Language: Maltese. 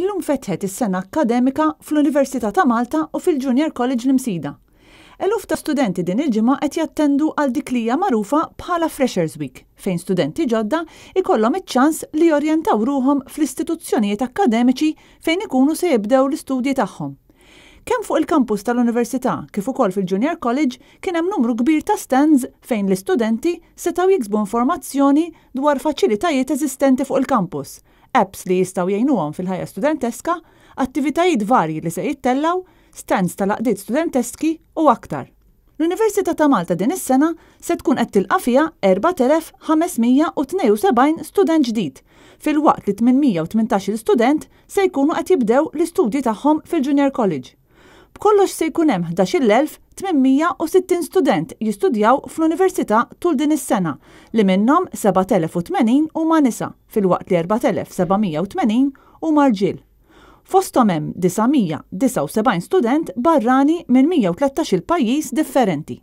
Illum fetħet is-sena akkademika fl-Università ta' Malta u fil-Junior College l-Imsida. Eluf ta' studenti din il-ġimgħa qed jattendu għal dik li hija magħrufa bħala Freshers Week, fejn studenti ġodda jkollhom iċ-ċans li jorjentaw ruħhom fl-istituzzjonijiet akkademiċi fejn ikunu se jibdew l-istudji tagħhom. Kemm fuq il-kampus tal-Università kif ukoll fil-Junior College kien hemm numru kbir ta' stands fejn l-istudenti setgħu jiksbu informazzjoni dwar faċilitajiet eżistenti fuq il-kampus, apps li jistgħu jgħinuhom fil-ħajja studenteska, attivitajiet varji li se jittellgħu, stands tal-għaqdiet studenteski u aktar. L-Università ta' Malta din is-sena se tkun qed tilqa' fiha 4,572 student ġdid, filwaqt li 818-il student se jkunu qed jibdew l-istudji tagħhom fil-Junior College. B'kollox se jkun hemm 11,860 student jistudjaw fl-Università tul din is-sena, li minnhom 7,080 huma nisa filwaqt li 4,780 huma rġiel. Fosthom hemm 979 student barrani minn 113-il pajjiż differenti.